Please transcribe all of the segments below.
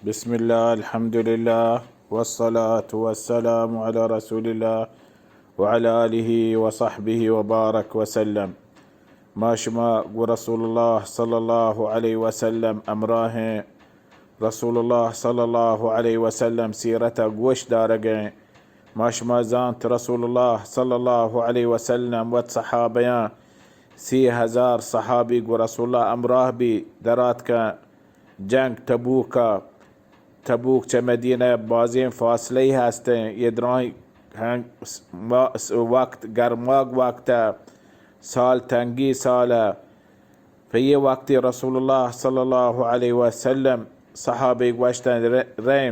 بسم الله، الحمد لله، والصلاة والسلام على رسول الله وعلى آله وصحبه وبارك وسلم. ما شما گو رسول الله صلى الله عليه وسلم امراهين، رسول الله صلى الله عليه وسلم سيرتا گوش دارگين. ما شما زانت رسول الله صلى الله عليه وسلم وت صحابيان، سي هزار صحابي گو رسول الله امراه بي دراتکن جنگ تبوکا. تبوک چہ مدینہ بازیں فاصلہ ای ہستیں، یہ دراہیں ہنگ-، س-، ما-، س-، وقت گرماگ وقت ء، سال تنگی سال ء. پہ یہ وقتی رسول اللہ صلی اللہ علیہ وسلم صحابہ گوشتن ر-، رئیں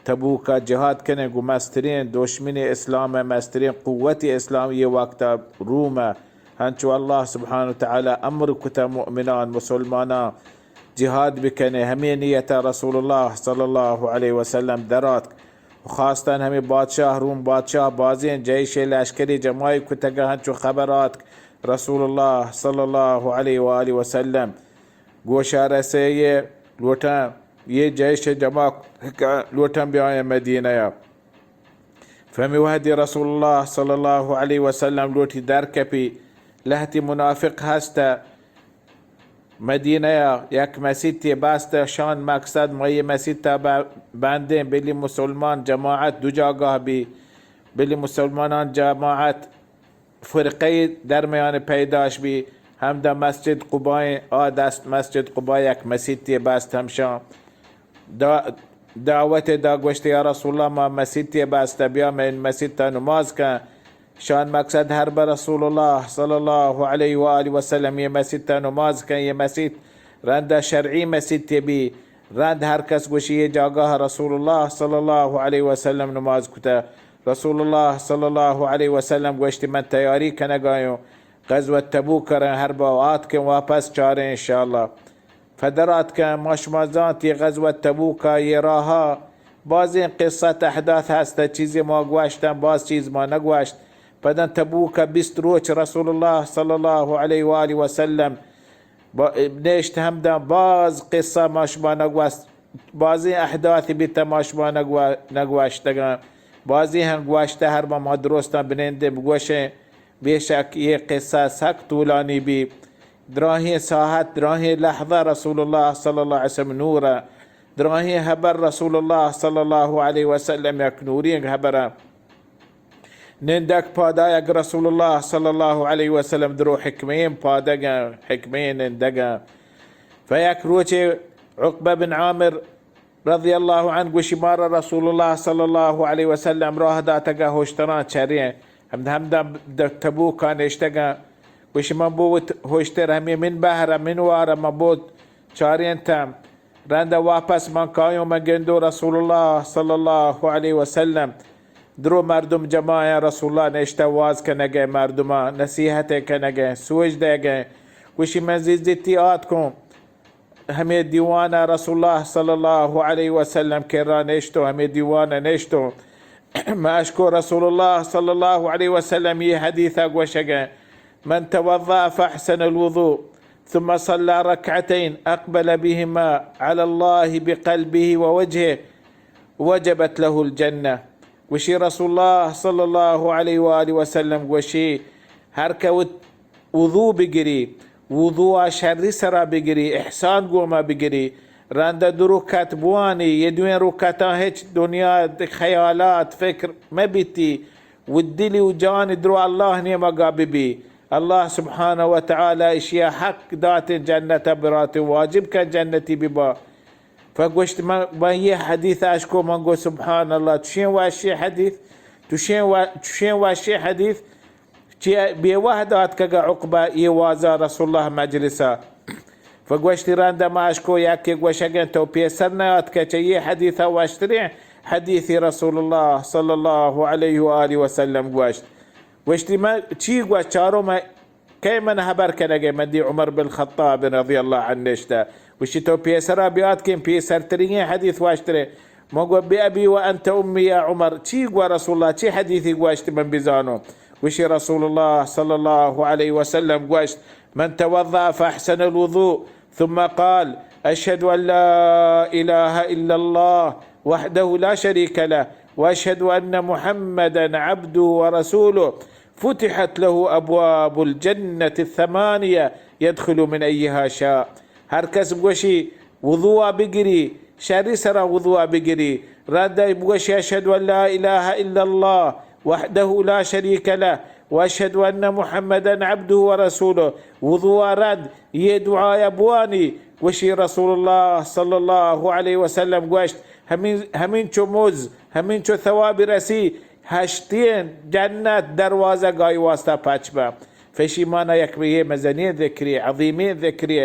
تبوک ء جہاد کنیں گو مسترین دشمن اسلام ء مسترین قوت اسلام یہ وقت ء روم ء، ہنچو اللہ سبحانہ و تعالی امر کتہ مؤمنان مسلمانان جہاد بکنیں، ہمے نیت ء رسول اللہ صلی اللہ علیہ وسلم دراتک۔ خاصتاً ہمے بادشاہ، روم بادشاہ بازیں جیش لشکری جمائی کتگ، ہنچو خبر آتک رسول اللہ صلی اللہ علیہ و آلہ وسلم گوشا رسے یہ لوٹاں، یہ جیش جمع ک-، لوٹاں بیائیں مدینہ ء۔ فہمی وہدی رسول اللہ صلی اللہ علیہ وسلم لوٹی در کپی، لہتی منافق ہست مدینہ ء یک مسیتے بست، شان مقصد ما یہ مسیت ء ب-، بندیں، بلی مسلمان جماعت دو جاگہ بی، بلی مسلمانان جماعت فرقہ درمیان پیداش بی، ہمدا مسجد قبائیں، آ دست مسجد قبا یک مسیتے بست ہمشان دا-، دعوت دا گوشت، یا رسول اللہ، ما مسیتے بست، بیا میں مسیت نماز کن۔ شان مقصد ہر بر رسول اللہ صلی اللہ علیہ و آلہ وسلم یہ مسیت ء نماز کن، یہ مسیت رند شرعی مسیت بی، رند ہر کس گوشی یہ جاگہ رسول اللہ صلی اللہ علیہ وسلم نماز کتہ۔ رسول اللہ صلی اللہ علیہ وسلم گوشتی، من تیاری کنگایوں، غزوہ تبوک کریں، ہر با آتکیں واپس چاریں انشاءاللہ۔ فدرات کہ ما شما زانت یہ غزوہ تبوک ء یہ راہ ء بازیں قصہ احداث ہست، چیزے ما گوشتن، باز چیز ما نگوشت۔ پدن تبوک ء بیست روچ رسول اللہ صلی اللہ علیہ و آلہ وسلم با-، نشت ہمدا، باز قصہ ما شما نگوشت، بازیں احداث بیت ما شما نگو-، نگوشتگاں، بازیں ہم گوشتہ ہر ما، ما درستاں بنندیں بگوشیں۔ بے شک یہ قصہ سک طولانی بی۔ دراہیں ساعت، دراہیں لحظہ رسول اللہ صلی اللہ علیہ وسلم نور ء، دراہیں حبر رسول اللہ صلی اللہ علیہ وسلم یک نوریں حبر ء۔ نندگ پادایگ رسول اللہ صلی اللہ علیہ وسلم درو حکمیں پادگ ء، حکمیں نندگ ء۔ فیک روچے عقبہ بن عامر رضی اللہ عنہ گوشی، مارا رسول اللہ صلی اللہ علیہ وسلم راہ داتگا ہوشتراں چریں، ہم، ہمدا د-، تبوکا نشتگاں۔ گوشی، من بوت ہوشتر ہمیں من بہر من وار من بوت چارینتم۔ رند واپس من کایوں من گندو رسول اللہ صلی اللہ علیہ وسلم درو مردم جماعیں، رسول اللہ نشتہ واز کنگے، مردماں نصیحت کنگے، سوج دے گئے۔ گوشی، من زیزیتی آتکوں۔ ہمے دیوان ء رسول اللہ صلی اللہ علیہ وسلم کرا نشتو، ہمے دیوان ء نشتو۔ ما اشکو رسول اللہ صلی اللہ علیہ وسلم یہ حدیث ء گوشگ ء، من توضأ فاحسن الوضوء ثم صلى ركعتين أقبل بهما على الله بقلبه ووجهه وجبت له الجنة۔ گوشی رسول اللہ صلی اللہ علیہ و آلہ وسلم گوشی، ہر کہ وت وضو بگری، وضو ء شری سرا بگری، احسان گوما بگری، رند ء دو رکعت بوانی، یہ دوئیں رکعتاں ہچ دنیا ء خیالات، فکر مہ بیتی، و دلی و جان درو اللہ نیمگا ببی۔ اللہ سبحانہ و تعالی اشیا حق داتیں جنت ء براتیں، واجب کن جنتی ببا۔ فگوشت، من، من یہ حدیث اشکو، من گو، سبحان اللہ، چشیں وشیں حدیث، چشیں و-، چشیں وشیں حدیث، چی بے وہد آتکگا عقبہ یہ وازا رسول اللہ مجلسا۔ فگوشتی، رندا ما اشکو یکے گوشگیں تو پیسر نیاتکے چہ یہ حدیثا وشتریں حدیثی رسول اللہ صلی اللہ علیہ و آلہ وسلم گوشت۔ گوشتی، من چی گوشت؟ چارو من کئے من حبر کنگے؟ من دی عمر بن خطاب رضی اللہ عنہ نشتہ۔ گوشی تو پیسرا بیاتکیں پیسرترین حدیث واشترے۔ من گو بأبی و انت امی یا عمر، چی گو رسول اللہ، چی حدیثی گوشت من بزانو؟ گوشی رسول اللہ صلی اللہ علیہ وسلم گوشت، من توضأ فاحسن الوضوء ثم قال، أشهد أن لا إله إلا الله وحده لا شريك له، وأشهد أن محمدا عبده ورسوله، فتحت له أبواب الجنة الثمانية يدخل من أيها شاء. هر کس بگوشی وضوء بگری، شری سرا وضوء بگری، رد بگوشی أشهد أن لا إله إلا الله وحده لا شريك له وأشهد أن محمدا عبده ورسوله، وضوء رد، یہ دعایا بوانی، گوشی رسول اللہ صلی اللہ علیہ وسلم گوشت، ہمین، ہمینچو مز، ہمینچو ثواب رسی، ہشتین جنت دروازہ گائی واسطہ پچ با۔ فشیمانا یک یہ مزنین ذکری، عظیمین ذکری،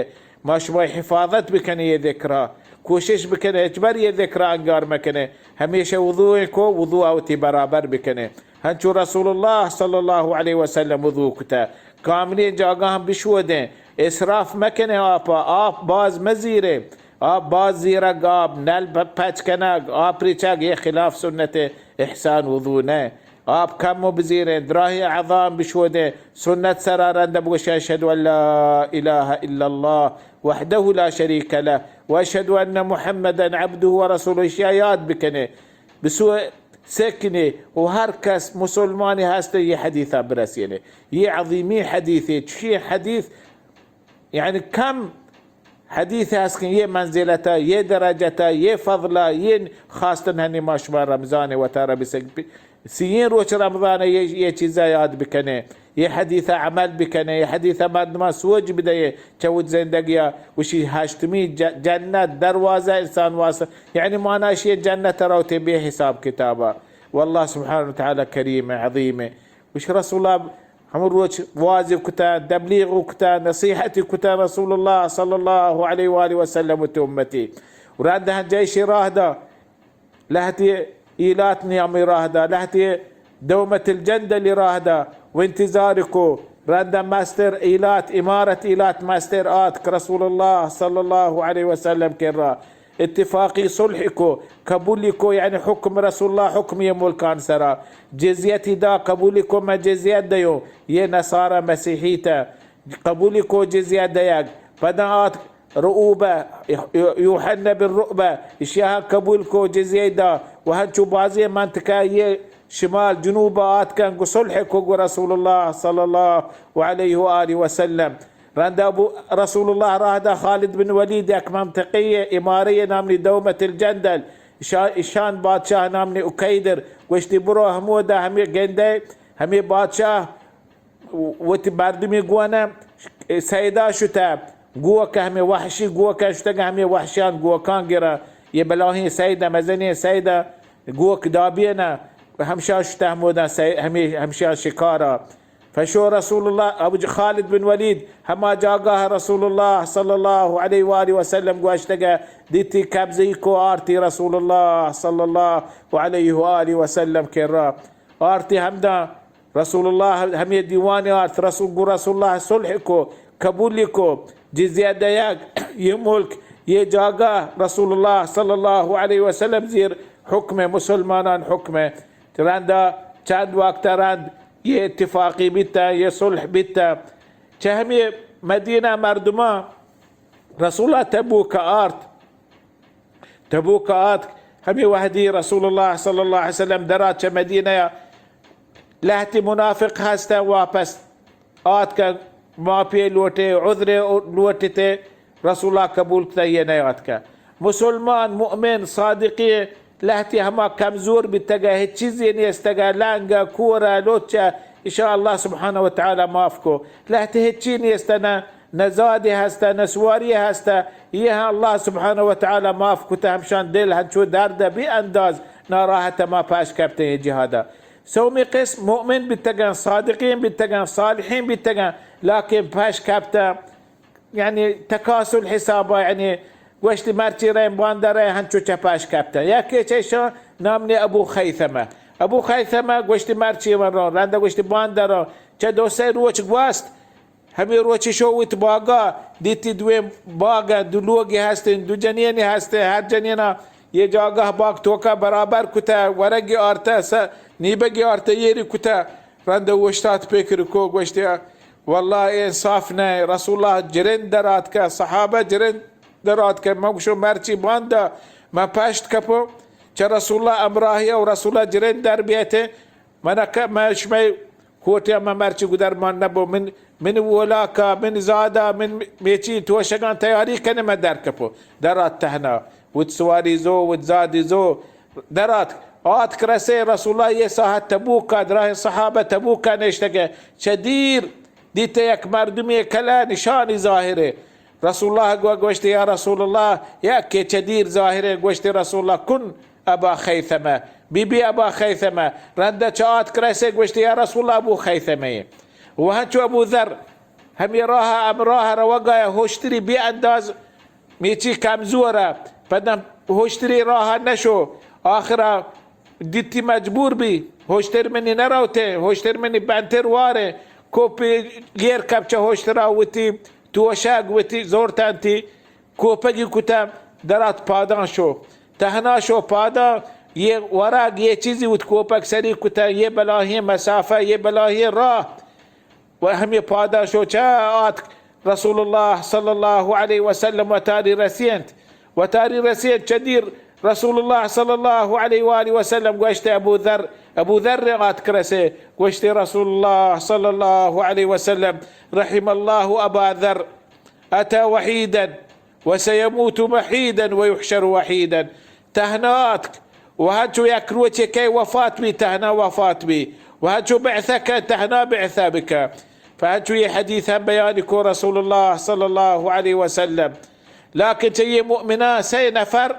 ما شما حفاظت بکنی یہ ذکرا، کوشش بکنی ہچبر یہ ذکرا انگار مکنی۔ ہمیشہ وضوء کو، وضوء وتی برابر بکنی۔ ہنچو رسول اللہ صلی اللہ علیہ وسلم وضو کتا۔ کاملیں جاگہ ہم بشودیں۔ اسراف مکنے آپا، آپ باز مزیرے۔ آپ باز زیرگ، آپ نل پ-، پچ کنگ، آپ ریچگ، یہ خلاف سنت احسان وضو نہ۔ آپ کم و بزیریں، دراہیں اعضاء ہم بشودیں۔ سنت سرا رند بگوش، أشهد أن لا إله إلا الله وحده لا شريك له وأشهد أن محمدا عبده ورسوله، اشیا یاد بکنے۔ بسو سکنی و ہر کس مسلمانی ہستے یہ حدیثا برسینے۔ یہ عظیمی حدیثے، چی حدیث، یعنی کم حدیث ہست کہ یہ منزلتا، یہ درجتا، یہ فضلا، یہ خواستن ہنی ما شما رمضان وتارا بسک سیین روچ رمضان یہ، یہ چیزا یاد بکنے۔ یہ حدیث عمل بکنے، یہ حدیث مردمان سوج بدے چہ وت زندگیا۔ وشی ہشتمی ج-، جنت دروازہ انسان واسطہ، یعنی مانا اشی جنت روتے بے حساب کتابا۔ واللہ سبحانہ وتعالی کریم عظیم۔ وش رسول اللہ ہم روچ واز کتا، تبلیغ کتا، نصیحت کتا رسول اللہ صلی اللہ علیہ وآلہ وسلم وتی امتی۔ رند ہن جیش راہ دا، لہتی ایلات نیامی راہ دا، لہتی دومت الجندل راہ دا و انتظار کو۔ رندا مستر ایلات، امارت ایلات مستر آتک رسول اللہ صلی اللہ علیہ وسلم کرا۔ اتفاقی صلح کو، قبولی کو، یعنی حکم رسول اللہ حکم یہ ملکان سرا۔ جزیتی دا، قبولی کو، من جزیت دیو، یہ نصارا مسیحی تا۔ قبولی کو جزیت دیگ۔ پدا آتک رعوبہ، یوحنا بن رعبہ، اشیا ہم قبول کو، جزیہ دا و ہنچو بازی منطقہ یہ شمال جنوب آتکن گو صلح کو گو رسول اللہ صلی اللہ علیہ و آلہ وسلم۔ رند ابو رسول اللہ راہ دا خالد بن ولید یک منطقی امارے نامنی دومت الجندل، شا-، شان بادشاہ نامنی اکیدر، گوشتی برو ہمودا ہمیں گندے، ہمیں بادشاہ وتی مردمی گون سیدا شتہ، گوک ہمے وحشی گوک شتگ، ہمے وحشیان گوکان گرا، یہ بلاہیں سیدہ، مزنیں سیدہ، گوک دابینہ، ہمشا شتہ ہمودا سی-، ہمے، ہمشا شکارا۔ فشو رسول اللہ، ابو ج-، خالد بن ولید، ہما جاگاہ رسول اللہ صلی اللہ علیہ وآلہ وسلم گوشتگہ، دیتی قبضی کو آرتی رسول اللہ صلی اللہ علیہ وآلہ وسلم کرا۔ آرتی ہمدا رسول اللہ ہمے دیوان آرت، رسول، گو رسول اللہ صلح کو، قبولی کو، جزیہ دیگ، یہ ملک، یہ جاگہ رسول اللہ صلی اللہ علیہ وسلم زیر حکم، مسلمانان حکم۔ رندا چند وقت رند یہ اتفاقی بیتا، یہ صلح بیتا۔ چہ ہمے مدینہ مردمان رسول اللہ تبوک آرت۔ تبوک آتک، ہمے وہدی رسول اللہ صلی اللہ علیہ وسلم درا چہ مدینہ، لہتی منافق ہستہ واپس آتکن، معافی لوٹے، عذر لوٹتے، رسول اللہ قبول کتا یہ نیاتکہ۔ مسلمان، مؤمن، صادقی، لہتی ہما کمزور بیتگہ، ہچ چیزی نیستگہ، لنگہ، کورہ، لوچہ، اشاں اللہ سبحانہ و تعالی معاف کو۔ لہتی ہچی نیستہ، نہ، نہ زادی ہستہ، نہ سواری ہستہ، یہ ہم اللہ سبحانہ و تعالی معاف کتہ، ہمشان دل ہنچو درد بے انداز ناراحت ما پش کپتہ یہ جہادا۔ سومی قسم مؤمن بیتگن، صادقین بیتگن، صالحین بیتگن، لیکن پش کپتہ یعنی تکاسل حسابا، یعنی گوشتی مرچی رئیں باندا رئیں ہنچو چہ پش کپتہ۔ یکے چہ ایشاں نام نے ابو خیثمہ۔ ابو خیثمہ گوشتی مرچی من رون، رندا گوشتی باندا رون۔ چہ دو سئے روچ گوست، ہمے روچی شو وت باگا، دیتی دوئیں باگ، دو لوگی ہستیں، دو جنینی ہستیں، ہر جنینا یہ جاگہ باگ توکا برابر کتہ، ورگی آرتہ، س-، نیبگی آرتہ، ایری کتہ۔ رند اوشتات پکر کو، گوشتی، واللہ اے انصاف نہ، رسول اللہ جرند در آتکہ، صحابہ جرند در آتکہ، من گوشو مرچی باندا من پشت کپو، چہ رسول اللہ ہمراہی و رسول اللہ جرین در بیتے، من ک-، من شمئے کوٹیا من مرچی گدر مان نبو، من، من ولاکا، من زادا، من میچی توشگان تیاری کنے من در کپو۔ در آت تہنا، وت سواری زو، وت زادی زو، در آتک۔ آتک رسے رسول اللہ یہ ساعت تبوکا، دراہ صحابہ تبوکا نشتگے، چہ دیر دیتے یک مردمی کلا نشانی ظاہرے۔ رسول اللہ گو-، گوشتے، یا رسول اللہ، یکے چہ دیر ظاہرے۔ گوشتے رسول اللہ، کن ابا خیثمہ، بی بی ابا خیثمہ۔ رندہ چہ آتک رسے گوشتے، یا رسول اللہ، ابو خیثمہ۔ و ہنچو ابو ذر ہمے راہ، ہمراہ روگا ہوشتری بے انداز میچی کمزورا، پدا ہوشتری راہ نشو، آخرا دیتی مجبور بی، ہوشتر منی نہ روتے، ہوشتر منی بنتر وارے، کوپی گیر کپ چہ ہوشترا، وتی توشگ، وتی زورتانتی کوپگی کتا، درات پادان شو، تہنا شو پادان، یہ ورگ، یہ چیزی وت کوپگ سری کتا، یہ بلاہیں مسافہ، یہ بلاہیں راہ۔ و ہمے پادا شو چہ آتک رسول اللہ صلی اللہ علیہ وسلم وتاری رسینت، وتاری رسینت چہ دیر رسول اللہ صلی اللہ علیہ وآلہ وسلم گوشت، ابو ذر، ابو ذر آتک رسے، گوشت رسول اللہ صلی اللہ علیہ وسلم، رحم اللہ ابا ذر، اتى وحيدا وسيموت وحيدا ويحشر وحيدا۔ تہنا آتک و ہنچو یک روچے کئے وفات بی، تہنا وفات بی، و ہنچو بعثہ کئے، تہنا بعثہ بکئے۔ فہنچو یہ حدیث ہم بیان کو رسول اللہ صلی اللہ علیہ وسلم۔ لکن چہ یہ مؤمنان سے نفر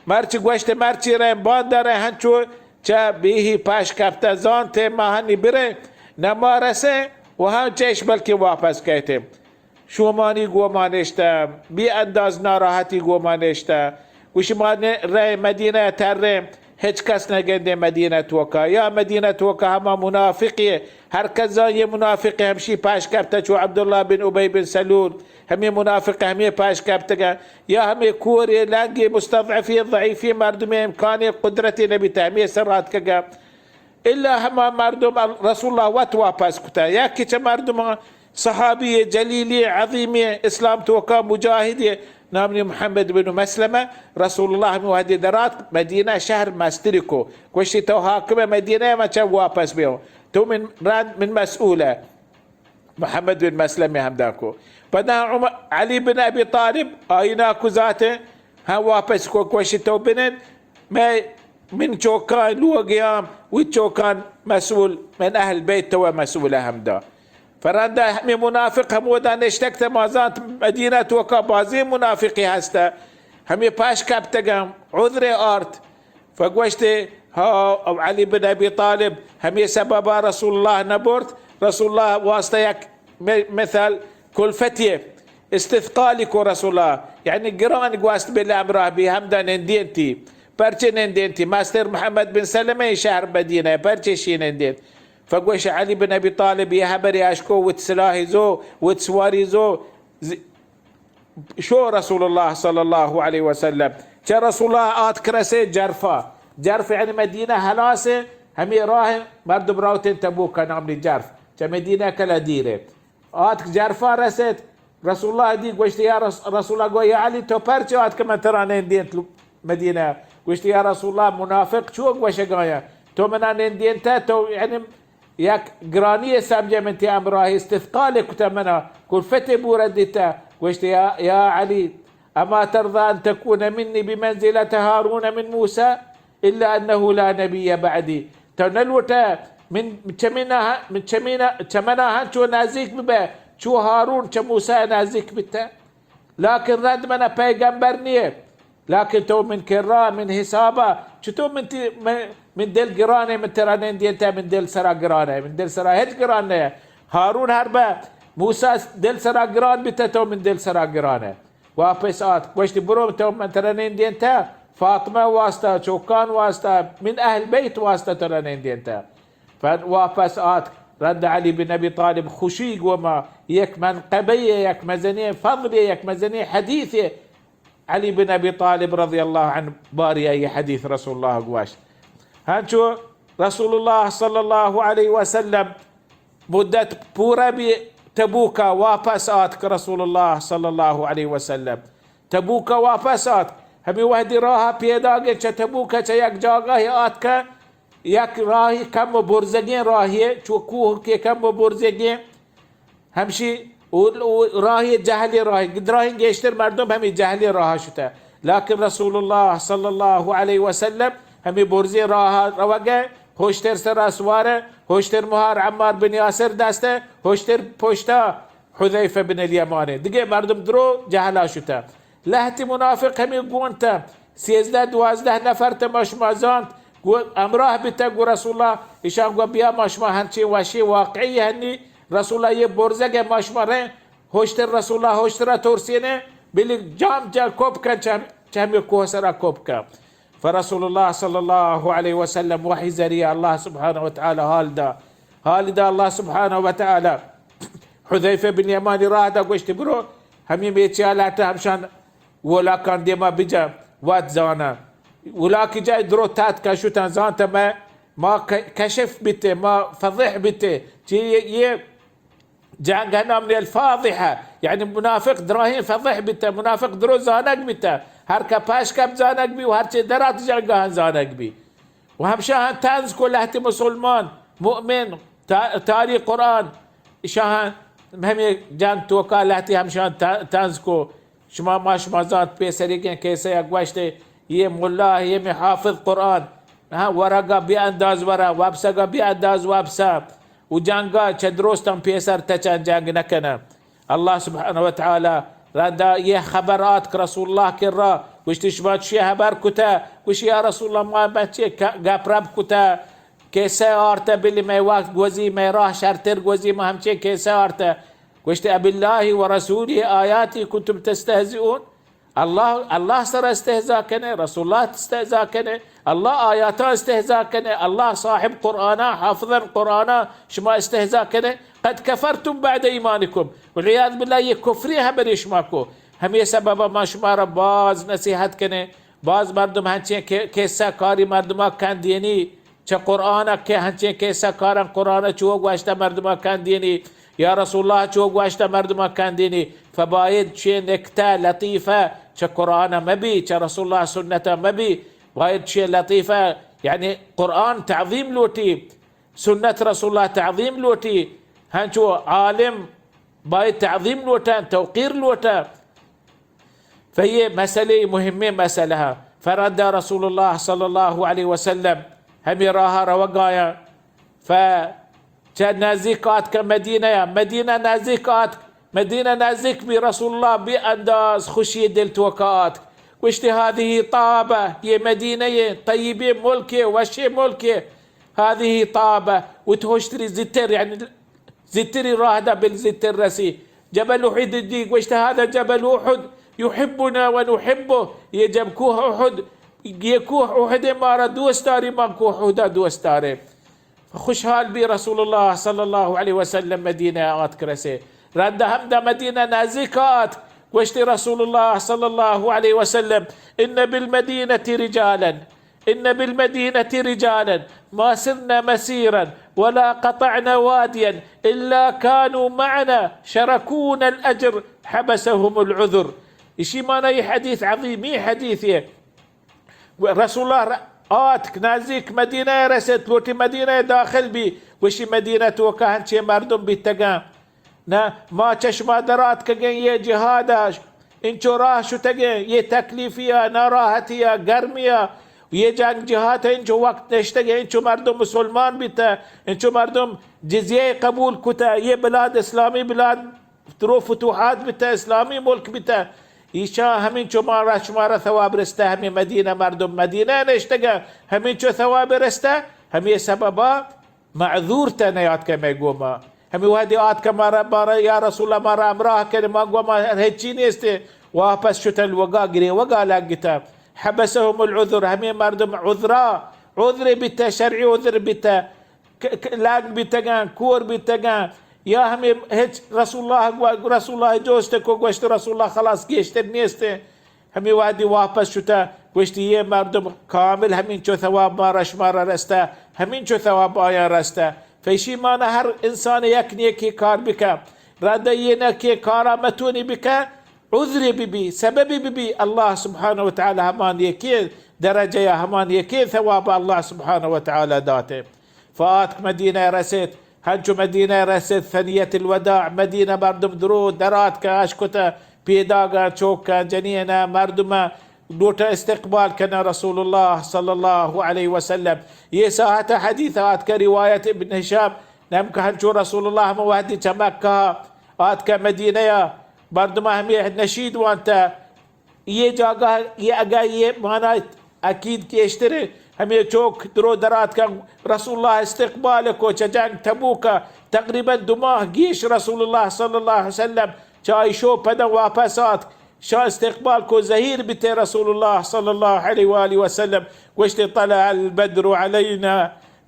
مرچی گوشت، مرچی رئے، باندا رئے، ہنچو چہ بیہی پش کپتہ، زانتے ما ہنی برے، نہ ما رسے و ہم چش بلکہ واپس کئیتے۔ شومانی گوما نشتہ، بے انداز ناراحتی گوما نشتہ۔ گوشی، ما نے-، رئے مدینہ تریں، ہچ کس نہ گندے مدینہ توکا۔ یا مدینہ توکا ہما منافقی، ہر کس زان یہ منافق ہمشی پاش کپتہ، چو عبداللہ بن ابی بن سلول، ہمے منافق ہمے پاش کپتگا۔ یا ہمے کورے، لنگے، مستضعفی، ضعیفی مردمے، امکانی قدرتی نبیتہ، ہمے سر آتکگا۔ الا ہما مردم ال-، رسول اللہ وت واپس کتہ۔ یکے چہ مردمان صحابی جلیلی عظیمی اسلام توکا مجاہدی نامی محمد بن مسلمہ، رسول اللہ ہمے وہدی درات مدینہ شہر مستری کو۔ گوشتی، تو حاکم مدینہ، من چہ واپس بیوں۔ تو من رند من مسئول۔ محمد بن مسلمہ ہمدا کو۔ پدا عمر، علی بن ابی طالب آئینا کو ذات ہم واپس کو، گوشی تو بنند، مئے، من چوکان لوگیام، وت چوکان مسئول، من اہل بیت تو مسئول ہمدا۔ فرندا ہمے منافق ہمودا نشتگ تہ، ما زانت مدینہ توکا بازیں منافقی ہستہ، ہمے پاش کپتگم، عذر آرت۔ فگوشتے، ہا، علی بن ابی طالب، ہمے سببا رسول اللہ نبرت، رسول اللہ واسطہ یک م-، مثال کلفتی استثقالی کو رسول اللہ، یعنی گران گوست بل ہمراہ بی، ہمدا نندینتی، پرچے نندینتی، مستر محمد بن سلمہ شہر مدینہ، پرچے شی نندینت۔ فگوش علی بن ابی طالب یہ حبری اشکو، وت سلاحی زو، وت سواری زو، ز-، شو رسول اللہ صلی اللہ علیہ وسلم۔ چہ رسول اللہ آتک رسے جرفا۔ جرف یعنی مدینہ ہلاسے، ہمے راہ مردم روتیں تبوک نامنی جرف۔ چہ مدینہ کلا دیرے۔ آتک جرفا رسیت۔ رسول اللہ دی گوشت، یا رس-، رسول اللہ گو، یا علی، تو پرچے آتک من ترا نندینت مدینہ؟ گوشت، یا رسول اللہ، منافق چو گوشگایا؟ تو منا نندینتہ، تو یعنی یک گرانی سمجھے من تی ہمراہ استثقال کتہ منا، کلفت بورہ دیتہ۔ گوشت، یا، یا علی، اما ترضى ان تكون مني بمنزلة هارون من موسى؟ الا انه لا نبي بعدي۔ تو نلوٹہ من چمینا، من چمینا، چمنا ہنچو نزیک ببہ، چو ہارون چہ موسیٰ نزیک بیتہ۔ لکن رند منا پیغمبر نیہ۔ لکن تو من کرا، من حسابا، چطور من تی، من، من دل گرانہ، من ترا نندینتہ، من دل سرا گرانہ، من دل سرا ہچ گران نہ۔ ہارون ہر بہ موسیٰ دل سرا گران بیتہ، تو من دل سرا گرانہ۔ واپس آتک۔ گوشتی، برو تو من ترا نندینتہ، فاطمہ واسطہ، چوکان واسطہ، من اہل بیت واسطہ ترا نندینتہ۔ پد واپس آتک۔ رند علی بن ابی طالب خوشی گوما، یک منقبہ، یک مزنیں فضل، یک مزنیں حدیث علی بن ابی طالب رضی اللہ عنہ باری یہ حدیث رسول اللہ گوشت۔ ہنچو رسول اللہ صلی اللہ علیہ وسلم مدت پورہ بی، تبوکا واپس آتک رسول اللہ صلی اللہ علیہ وسلم۔ تبوک ءَ واپس آتک۔ ہمے وہدی راہ ءَ پیداگیں، چہ تبوک ءَ چہ یک جاگاہے آتکہ، یک راہی کم و برزگیں راہے، چو کوہ کہ کم و برزگیں، ہمشی او، او راہی جہلی راہی، دراہیں گیشتر مردم ہمے جہلی راہ شتہ۔ لیکن رسول اللہ صلی اللہ علیہ وسلم ہمے برزیں راہ روگہ، ہوشتر سرا سوارہ، ہوشتر مہار عمار بن یاسر دستہ، ہوشتر پشتا حذیفہ بن الیمانے۔ دگہ مردم درو جہلا شتہ۔ لہتی منافق ہمے گون تہ، سیزدہ دوازدہ نفر تہ ما شما زانت، گو ہمراہ بیتہ گو رسول اللہ، ایشان گو بیا ما شما ہنچیں وشیں واقعی ہنی، رسول اللہ یہ برزگ ما شما رہے، ہوشتر رسول اللہ ہوشترا ترسینے، بلی جام جا کوپ کن چہ، چہ ہمے کوہ سرا کوپ کن۔ فرسول اللہ صلی اللہ علیہ وسلم وحی ذریعہ اللہ سبحانہ و تعالی حال دا، حال دا اللہ سبحانہ و تعالی۔ حذیفہ بن یمانی راہ دا گوشتی، برو ہمے میچیا لہتا ہمشان ولاکان دیما بجا، وت زانا۔ ولاکی جای درو تات کشتن زانتا ما، ما ک-، کشف بیتے، ما فضح بیتے۔ چی یہ، یہ جنگ ءِ نام نے الفاضحہ، یعنی منافق دراہیں فضح بیتہ، منافق درو زانگ بیتہ، ہر کہ پش کپ زانگ بی و ہر چے درات جنگ ءَ زانگ بی۔ و ہمشاہاں طنز کو لہتی مسلمان، مؤمن، تا-، تاری قرآن، شاہاں ہمے جنگ توکا لہتی ہمشاہاں ط-، طنز کو۔ شما ما شما زانت پیسریگیں کیسہ ءَ گوشت، یہ ملا، یہ میں حافظ قرآن، ہاں، ورگا بے انداز ورا، وپسگا بے انداز وپسا، و جنگا چہ درستاں پیسر تچان جنگ نکنہ۔ اللہ سبحانہ و تعالی رندا یہ خبر آتک رسول اللہ کرا، گوشتی، شما چی خبر کتہ؟ گوشی، یا رسول اللہ، ما بچے ک-، گپ رپ کتہ، کیسہ آرتہ، بلی مئے وقت گوزی، مئے راہ شرتر گوزی، ما ہمچے کیسہ آرتہ۔ گوشت، اباللہ و رسولہ آیاتی کنتم تستہزئون؟ اللہ، اللہ سر استہزا کنے، رسول اللہ استہزا کنے، اللہ آیاتا استہزا کنے، اللہ صاحب قرآنا، حافظ قرآنا شما استہزا کنے۔ قد کفرتم بعد ایمانکم۔ والعیاذ باللہ، یہ کفری خبری شما کو۔ ہمیں سبب ما شما را باز نصیحت کنے، باز مردم ہنچیں کہ، کیسہ کاری مردما کندینی۔ چہ قرآن ءَ کہ ہنچیں کیسہ کاراں قرآن ءَ چو گوشتہ مردماں کندینی، یا رسول اللہ چو گوشتہ مردماں کندینی، فباید چے نکتہ لطیفہ چہ قرآن ءَ مبی، چہ رسول اللہ سنت ءَ مبی، باید چے لطیفہ، یعنی قرآن تعظیم لوٹی، سنت رسول اللہ تعظیم لوٹی، ہنچو عالم باید تعظیم لوٹن، توقیر لوٹن۔ فہ یہ مسئلہ مہمیں مسئلہ۔ فرد رسول اللہ صلی اللہ علیہ وسلم ہمیں راہ روگایا۔ فہ چہ نزدیک آتک مدینہ یا، مدینہ نزدیک آتک، مدینہ نزدیک بی رسول اللہ بے انداز خوشی دل توکا آتک۔ گوشتی، هذه طابة، یہ مدینہ یہ طیبیں ملک ہے، وشیں ملک ہے۔ هذه طابة، وت ہوشتری زیتر، یعنی زیتری راہ دا بل زیتر رسی۔ جبل احد دی گوشت، هذا جبل احد يحبنا ونحبه، یہ جب کوہ احد، یہ کوہ احد مارا دوست داری، ما کوہ احدا دوست دارے۔ خوشحال بی رسول اللہ صلی اللہ علیہ وسلم مدینہ آتک رسے۔ رند ہمدا مدینہ نزدیک آت، گوشت رسول اللہ صلی اللہ علیہ وسلم، ان بالمدینة رجالا، إن بالمدينة رجالا ما سرنا مسيرا ولا قطعنا واديا إلا كانوا معنا شركونا الأجر حبسهم العذر۔ اشی معنی یہ حدیث عظیمی حدیث ہے۔ رسول اللہ ر-، آتک نزدیک مدینہ رسیت، لوٹی مدینہ داخل بی، گوشی مدینہ توکا ہنچے مردم بیتگاں۔ نہ ما چہ شما در آتکگیں یہ جہاد ءَ، انچو راہ شتگیں، یہ تکلیفی ءَ، ناراحتی ءَ، گرمی ءَ، یہ جنگ جہاد ءَ انچو وقت نشتگیں، انچو مردم مسلمان بیتہ، انچو مردم جزیہ قبول کتہ، یہ بلاد اسلامی بلاد درو فتوحات بیتہ، اسلامی ملک بیتہ، ایشاں ہمینچو مارا شمارا ثواب رستہ، ہمیں مدینہ مردم مدینہ نشتگہ، ہمینچو ثواب رستہ، ہمیں سببا معذور تہ نیاتکہ مئے گوما۔ ہمے وہدے آتکہ مارا، مارا، یا رسول اللہ، مارا ہمراہ کن، ما گو ما ہچی نیستے۔ واپس شتہ لوگا گریوگا لگتہ۔ حبسهم العذر، ہمے مردم عذرا، عذر بیتہ، شرعی عذر بیتہ، ک-، ک-، لنگ بیتگاں، کور بیتگاں، یا ہمے ہچ رسول اللہ گو-، رسول اللہ جوست کو گوشت رسول اللہ خلاص گیشتر نیستے۔ ہمے وہدی واپس شتہ، گوشتی، یہ مردم کامل ہمینچو ثواب مارا شمارا رستہ، ہمینچو ثواب آیاں رستہ۔ فیشی مانا ہر انسان یک نیکی کار بکہ، رد یہ نہ کہ کارا متونی بکہ، عذرے بہ بی، سببے بہ بی، اللہ سبحانہ و تعالی ہمانی یکیں درجہ یا ہمانی یکیں ثواب اللہ سبحانہ و تعالی داتے۔ فآتک مدینہ رسیت، ہنچو مدینہ رسیت، ثنیت الوداع، مدینہ مردم درو درات کا اشکتا، پیداگا چوکا جنینا مردم لوٹا استقبال کنا رسول اللہ صلی اللہ علیہ وسلم۔ یہ ساعت حدیث آتکا روایت ابن ہشام، نمک ہنچو رسول اللہ ہم وحدی چہ مکہ آتکا مدینہ یا مردم ہمیں نشید وانتا۔ یہ جاگہ، یہ اگہ یہ مانا عقید گیشتر ہمیں چوک درو درات کا رسول اللہ استقبال کو چہ جنگ تبوک تقریباً دو ماہ گیش رسول اللہ صلی اللہ علیہ وسلم چائی شو پدا واپس آت، شاہ استقبال کو ظہیر بیتے رسول اللہ صلی اللہ علیہ وآلہ وسلم۔ گوشتے: طلع البدر علينا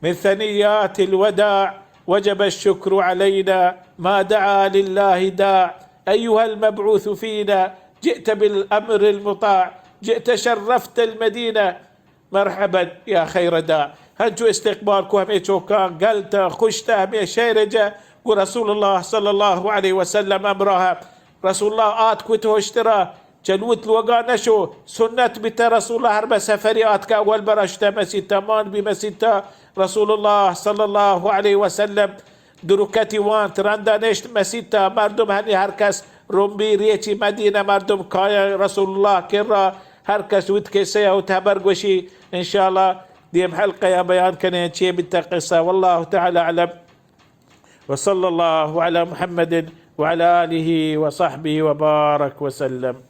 من ثنيات الوداع وجب الشكر علينا ما دعا لله داع أيها المبعوث فينا جئت بالأمر المطاع جئت شرفت المدينة مرحبا يا خير داع۔ ہنچو استقبال کو ہمیں چوکاں گلتا خوشتا ہمیں شہر جا گو رسول اللہ صلی اللہ علیہ وسلم امراہ رسول اللہ آت کت ہوشترا چلوت لوگا نشو۔ سنت بیتا رسول اللہ ہر بہ سفری آتکا اول برا شتا مسیتا مان بی مسیتا رسول اللہ صلی اللہ علیہ وسلم درکتی وانت رندا نشت مسیتا مردم ہنی ہر کس رمبی ریچی مدینہ مردم کایا رسول اللہ کرا ہر کس وت قصہ یا وت حبر گوشی۔ انشاءاللہ دیم حلقہ یا بیان کنے چی بیتا قصہ۔ واللہ تعالی اعلم۔ وصلى الله على محمد وعلى آله وصحبه وبارك وسلم۔